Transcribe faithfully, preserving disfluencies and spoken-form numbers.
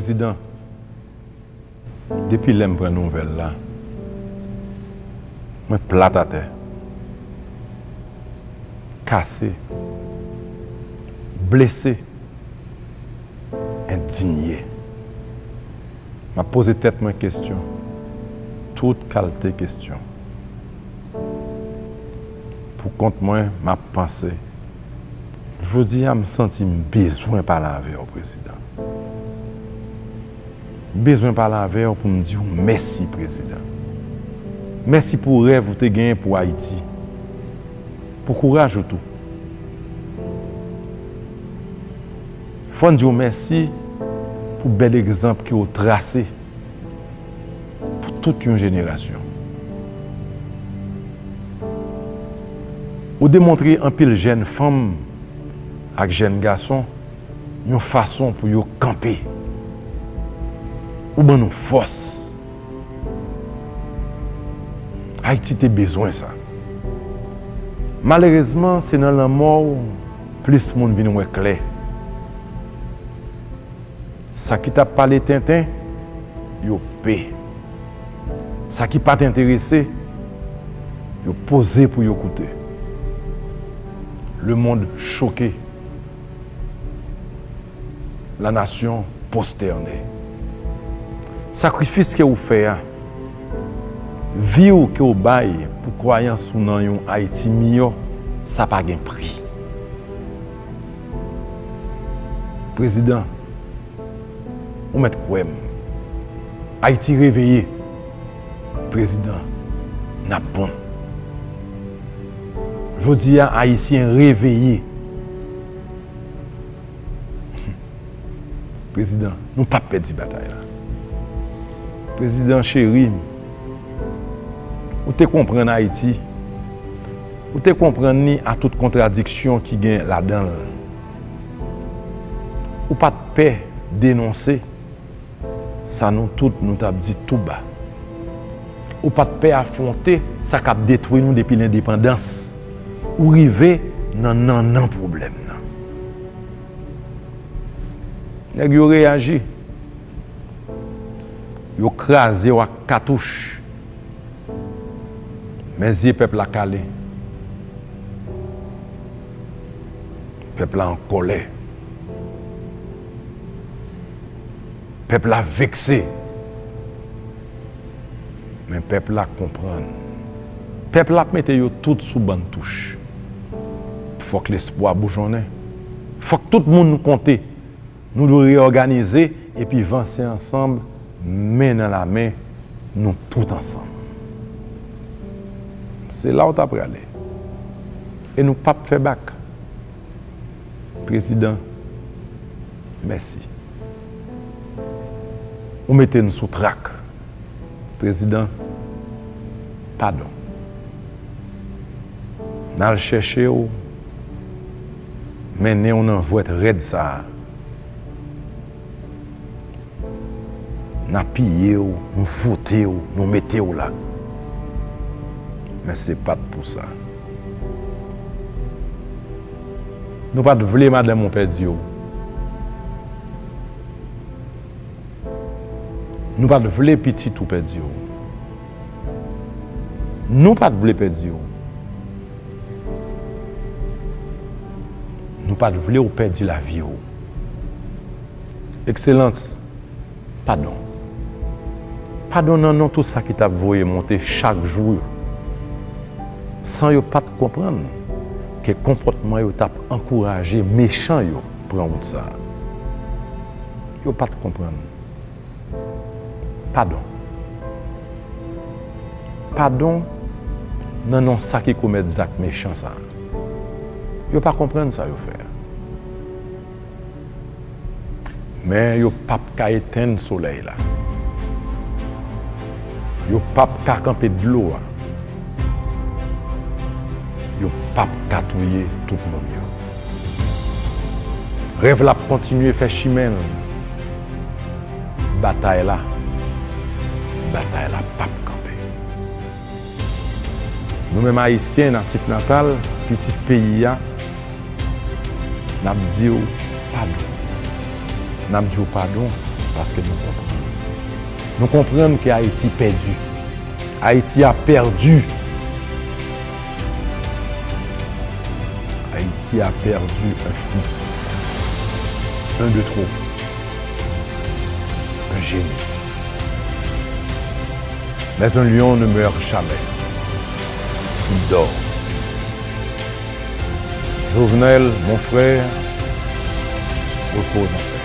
Prezidan, depi lè m pran nouvèl la, mwen plat atè, kase, blese, endinye. M ap poze tèt mwen kesyon, tout kalte kesyon. Pou kont mwen, m ap panse. Jodi a, m santi m bezwen pale avè w, Prezidan. M bezwen pale avè w pou m di w mèsi, Prezidan. Mèsi pou rèv ou te genyen pou Ayiti. Pou kouraj ou tou. Fò n di w mèsi pou bèl egzanp ke w trase pou tout yon jenerasyon. Ou demontre anpil jèn fanm ak jèn gason yon fason pou yo kanpe. Ou ban nou fòs. Ayiti te bezwen sa. Malerezman, se nan lanmò w plis moun vin wè klè. Sa ki t ap pale tenten, yo pe. Sa ki pa t enterese, yo poze pou yo koute. Lemonn choke. La nation prostène. Sakrifis ke ou fè a, vi w ke w bay pou kwayans ou nan yon Ayiti miyò, sa pa gen pri. Prezidan, ou mèt kwè m. Ayiti reveye. Prezidan, n ap bon. Jodi a, Ayisyen reveye. Prezidan, nou p ap pèdi batay la. Prezidan cheri, ou te konprann Ayiti. Ou te konprann li a tout kontradiksyon ki gen ladan l. Ou pa t pè denonse sa nou tout nou t ap di tou ba. Ou pa t pè afwonte sa k ap detwi nou depi lendepandans. Ou rive nan nannan pwoblèm nan. Nèg yo reyaji. Yo kraze w ak katouch. Men zye pèp la kale. Pèp la an kòlè. Pèp la vekse. Men pèp la konprann. Pèp la ap mete yo tout sou bann touch. Fòk lespwa boujonnen. Fòk tout moun konte. Nou dwe reyòganize epi vanse ansanm, men nan lamen, nou tout ansanm. Se la w ta prale. E nou p ap fè bak. Prezidan, mèsi. Ou mete n sou trak. Prezidan, padon. N al chèche w, mennen w nan jwèt rèd sa a. N apiye w, nou vote w, nou mete w la. Men se pa t pou sa. Nou pa t vle madanm ou pèdi w. Nou pa t vle pitit ou pèdi w. Nou pa t vle pèdi w. Nou pa t vle w pèdi lavi w. Ekselans, padon. Padon nan non tout sa ki t ap voye monte chak jou yo. San yo pa t konprann ke konpòtman yo t ap ankouraje mechan yo pran wout sa a. Yo pa t konprann. Padon. Padon nan non sa ki komèt zak mechan sa a. Yo pa konprann sa yo fè a. Men yo p ap ka etenn solèy la. Yo p ap ka kanpe dlo a. Yo p ap ka touye tout moun yo. Rèv la ap kontinye fè chimen l. Batay la, batay la p ap kanpe. Nou menm Ayisyen natif natal, pitit peyi a, n ap di w padon. N ap di w padon, Paske nou konprann. Nou konprann ke Ayiti pèdi. Ayiti a pèdi. Ayiti a pèdi un fils. Un de trop. Un génie. Mais un lion ne meurt jamais. Il dort. Jovenel, mon frère, repose en paix.